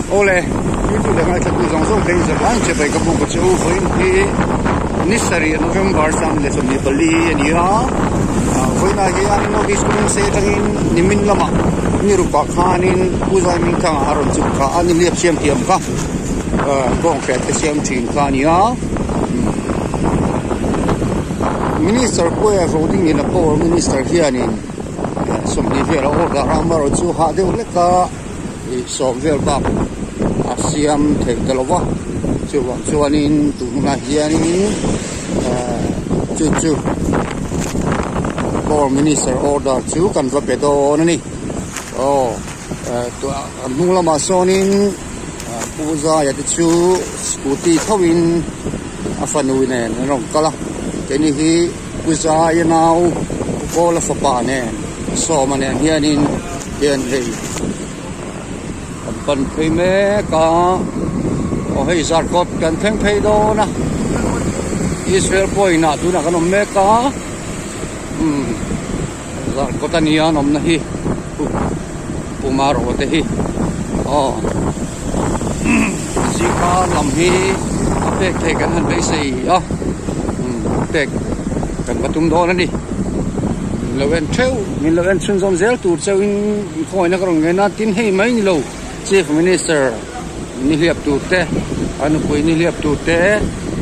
Awle, YouTube leh ngaithla tu zawng zawng te in zirlai in chibai ka buk a che u vawiin hi ni sarih November 24 a ni a, vawiinah hian North East Community atangin nimin lamah ni rukah khanin Pu Zaimingthanga a rawn chuk kha a ni hliap siam thiam kha kawng hriat te siam thin kha a ni a. Minister Puia Rodingliana Power Minister hianin 20 vel a order a, amaherawhchu hah deuh hlek a. Ih sawm vel bak a siam theih ta lo va chuvang chuanin tun hunah hianin ehh chu chu power minister order chu kan va pe dawn a ni aw eh tah a hnung lamah sawnin pu zaia te chu scooty tho in a fanu nen an rawn kal a keini hi pu zaia nau pu kawla fapa nen sawma nen hianin. Hian hei kan pan phei mek a aw hei zarkawt kan thleng phei dawn a Israel point ah tunah kan awm mek a umm zarkawt a nia an awmna hi puma rawh te hi aw zingkar lam hi a pek thei kan han beisei a umm pek kan va tum dawn a ni. Min lo en theuh, min lo en chhunzawm zel tur chauhin khawngaihtna ka rawn ngen a, tin hei mai ni lo Chief Minister ni hliap tur te, a nupui ni hliap tur te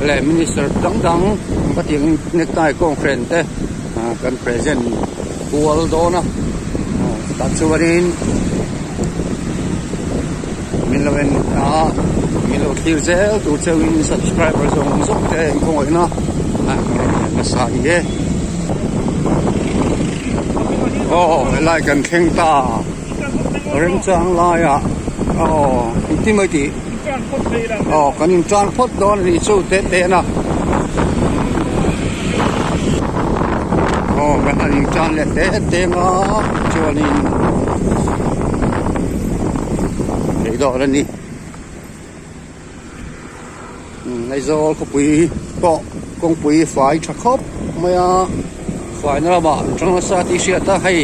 leh Minister dang dang ka tih angin necktie kawnghren te kan present kual dawn a, tah chuanin min lo en a, min lo thlir zel tur chauhin subscriber zawng zawng te khawngaihna ka rawn ngen nasa a ni e. Aw helai kan thleng ta remchang laiah aw engtin mai tih aw kan in tan phawt dawn a nih chu teh teh na aw kan han in tan leh teh teh ang a chuanin theih dawn a ni. Aizawl khawpui pawh kawngpui fai tha khawp mai a faina lamah an tang nasa tih hriat a hei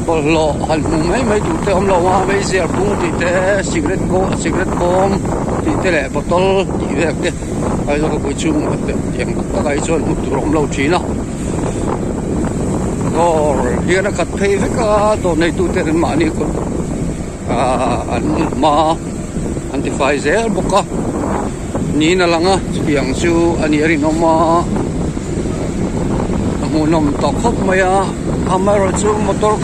bawlhhlawh han hmuh mai mai tur te a awm lo a meizial bung tih te cigarette bawm cigarette bawm tih te leh bottle tih vel te Aizawl khawpui chhung tiang tak takah hi chuan hmuh tur a awm lo thin a dawr hian a khat phei vek a dawr neitu ten an mahni Ahh an hma an ti fai zel bawk a niin a lang a chutiang chu a nih a rinawm a a hmuhnawm tawh khawp mai a amaherawh chu motor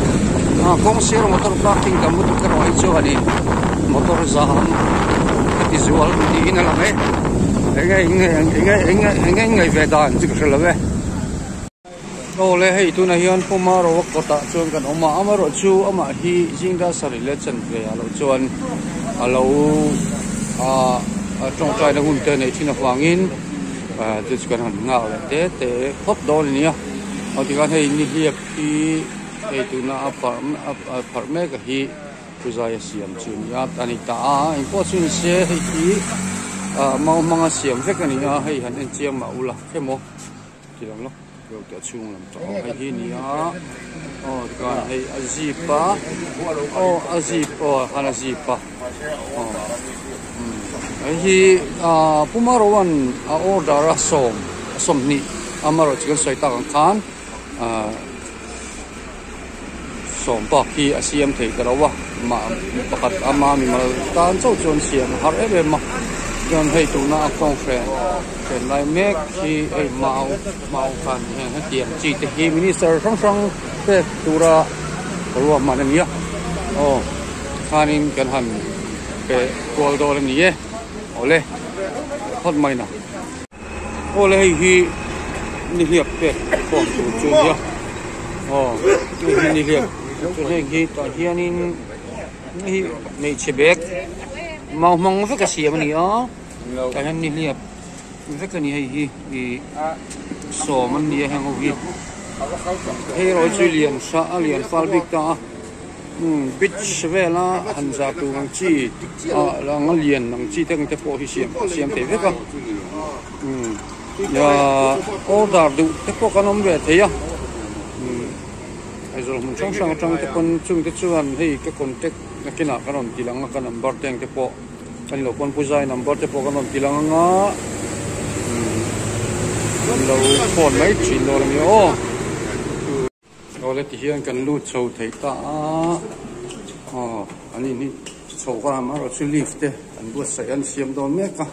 ah kawng sir motor parking tam lutuk erawh hi chuanin motor zam a ti zual niin a lang e enge enge enge enge ngaih ve dan chu ka hre lo e. Aw le hei tunah hian puma ro kawtah chuan kan awm a amaherawh chu amah hi zingda sarih leh chanve ah loh chuan a lo ah tawngtai na hun te a neih thin avangin ah chu chu kan han nghak leh te te phawt dawn a ni a aw tikhan hei nihliap hi hei tuna a parh a pharh mek a hi Puzai a siam chu a ni a a ni ta a engpawh chu ni se hei hi ah mau hmanga siam vek a ni a hei han en chiang mah ula emaw. Ti lang lo deuh teh a chhung lam tawh ang hei hi a ni a aw tikhan hei a zip a aw a zip aw khan a zip a aw hei hi ah puma roan a order a sawm a sawmhnih amaherawh chu kan sawi tak ang khan ah sawm bak hi a siam thei ta lo a mah pakhat ama mimal tan chauh chuan siam a har em em a chuan hei tuna a kawng hren hren lai mek hi hei mau mau khan heng hetiang chi te hi minister hrang hrang pek tura ruahman a ni a aw tikhanin kan han pe kual dawn a ni e awle phawt mai na. Aw le hei hi nihliap pek khawm tur chu a nia aw hei hi nihliap chu heng hi tah hianin hei hi hmeichhe bag mau hmang vek a siam a ni a tah hian nihliap vek a ni hei hi ih sawm an ni a heng ho hi hei erawh chu lian hra a lian fal bik ta a. Umm beach vela han zah tur ang chi ah ang a lian ang chi te ang te pawh hi siam siam thei vek a umm order duh te pawh kan awm ve thei a umm Aizawl hmun hrang hrang atang te pawn chung te chuan hei ka contact. Nakinah ka rawn ti lang a ka number te ang te pawh kan lo pawn pu zai number te pawh kan rawn ti lang anga kan lo phone mai thin dawn ania aw. Awle ti hian kan lut chho thei ta a aw an in hi chho kha amaherawh chu lift te an buatsaih an siam dawn mek a.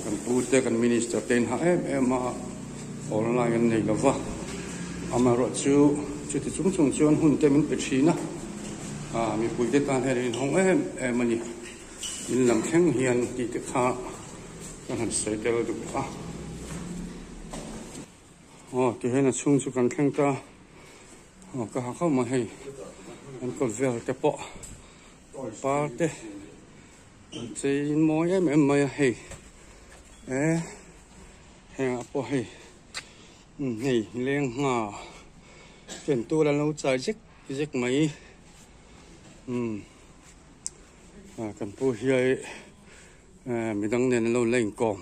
Kan pu te kan minister te in hah em em a online an nei lova amaherawh chu chuti chung chung chuan hun te min pe thin a ah mipui te tan hian in hawng em em a ni in lam thleng hian tih te kha ka han sawi tel duh a aw tihian a chhung chu kan thleng ta aw ka ha khawp mai hei an kawt vel te pawh. Pangpar te an chei mawi em em mai a hei e hengah pawh hei hei leng ngha ken tur an lo chai zek zek mai umm kan pu hiai midang nen an lo la inkawm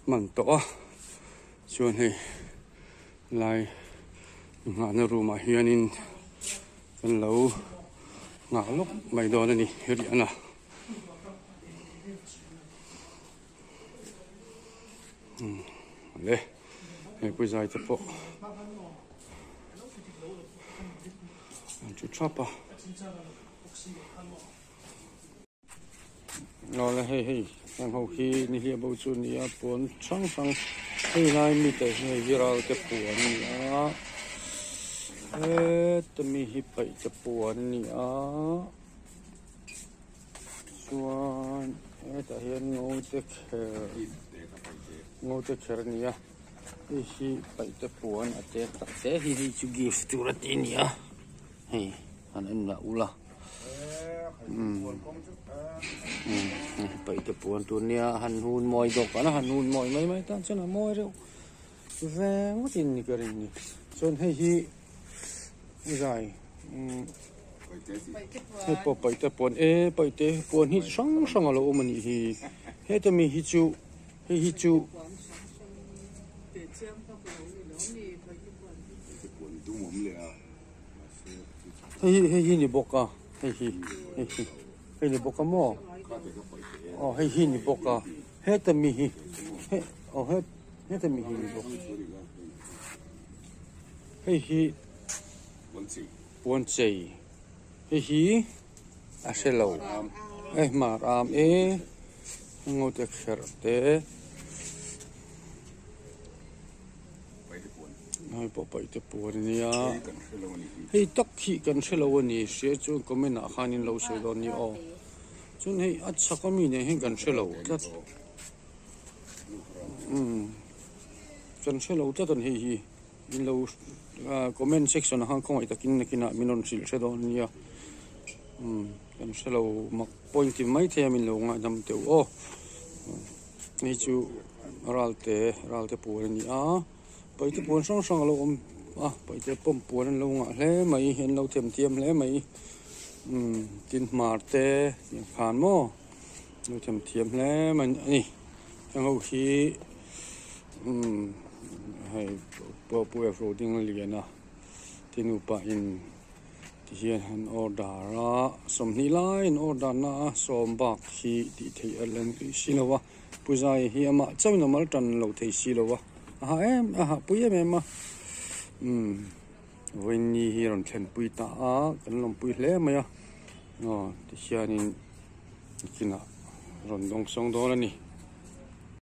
hman tawh a chuan hei lai nghahna room ah hianin. Kan lo nghah lawk mai dawn a ni riahna. Le hei pui zai te pawh an thu thap a. Awle hei hei heng ho hi nihliah bo chu a ni a puan hrang hrang hei lai mite hi hei hi ral te puan a ni a heta mi hi paih te puan a ni a chuan hetah hian ngo te kher ngo te kher a ni a hei hi paih te puan a tek tak te hi hei chu gift tur a tih a ni a hei han en lah ula. Paih te puan tur nia han hun mawi dawk an a han hun mawi mai mai tan chuan a mawi reuh ve ngawt in ni ka ring ni chuan hei hi zai hei pawh paih te puan e paih te puan hi hrang hrang a lo awm a nih hi heta mi hi chu hei hi chu. Hei hi hei hi ni bawk a hei hi hei hi hei ni bawk a maw aw hei hi ni bawk a heta mi hi he aw he heta mi hi ni bawk hei hi puan chei hei hi a hre lo e hmar am e ngo te kherh te. Hei pawh paih te puan a nia hei tak hi kan hre lo a ni hria chuan comment ah khan in lo sawi dawn nia aw chuan hei a chhak ami nen hian kan hre lo tlat umm kan hre lo tlat a ni hei hi in lo comment section ah khan khawngaih takin nakinah min rawn hrilh hre dawn nia umm kan hre lo mak pawh in ti maithei a min lo ngaihdam teuh aw. Hei chu ralte ralte puan a ni a paihte puan hrang hrang a lo awm a paihte pawm puan an lo ngah hle mai an lo themthiam hle mai umm tin hmar te tiang khan maw an lo themthiam hle mai a ni heng ho hi umm hei pawh pu F Rodingliana te nupa in. Tihian han order a, 20 lai an order na a, sawm bak hi tih theih a leng tih si lo a, Pu Zai hi amah chauhin a mal tan lo thei si lo a, a hah em a hah pui em em a, umm vawiin hi rawn thlen pui ta a, kan lawmpui hle mai a, aw tihianin nikinah rawn dawng sawng dawn a ni.